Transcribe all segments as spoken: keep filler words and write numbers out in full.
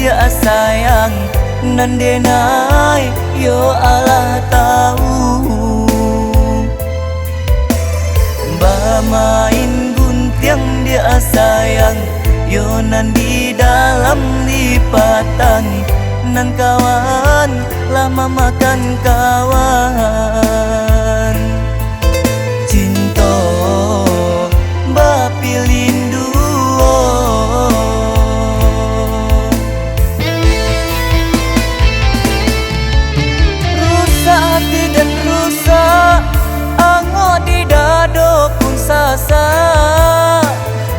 Diak sayang, nan denai yo alah tahu. Bamain guntiang diak sayang, yo nan di dalam lipatan. Nan kawan lah mamakan kawan. Cinto bapilin duo. Rusak hati den rusak, angok di dado pun sasak.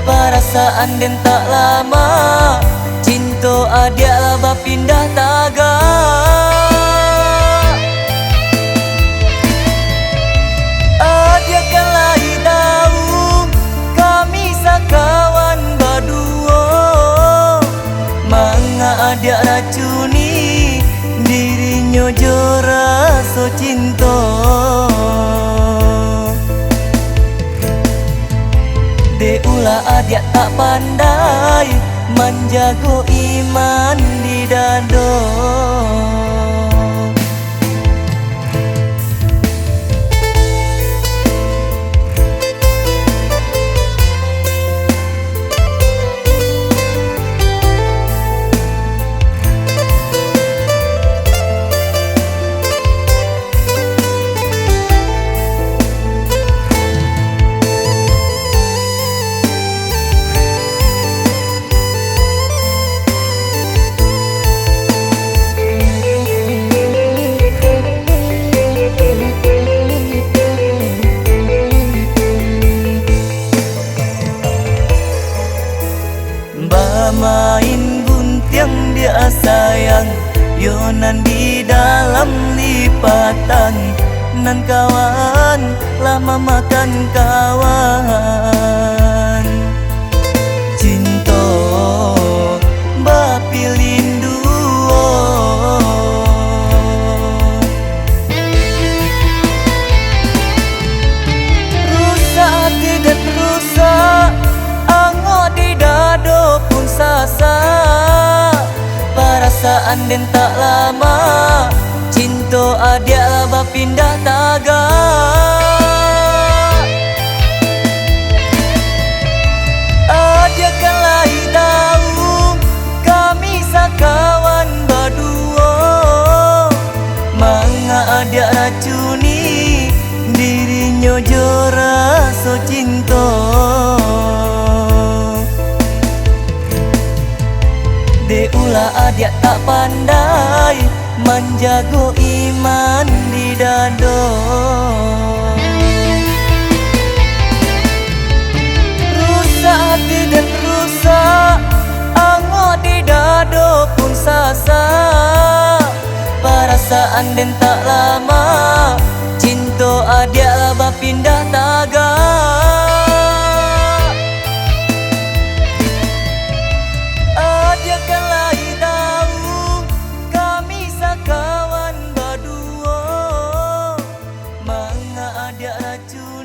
Parasaan den tak lama, cinto adiak lah bapindah tagak. Adiak kan lai tahu, kami sakawan baduo. Manga adiak racuni dirinyo jo raso cinto. Dek ulah adiak tak pandai manjago iman di dado. Bamain guntiang diak sayang, yo nan di dalam lipatan. Nan kawan lah mamakan kawan. Cinto bapilin duo. Rusak hati den rusak, angok di dado pun sasak. Parasaan den tak lama, cinto adiak lah bapindah tagak. Adiak kan lai tahu, kami sakawan baduo. Manga adiak racuni dirinyo jo raso cinto. Dek ulah adiak tak pandai manjago iman di dado. Rusak hati den rusak, angok di dado pun sasak. Parasaan den tak lama, cinto adiak lah bapindah tagak. Adiak kan lai tahu, kami sakawan baduo. Manga adiak racun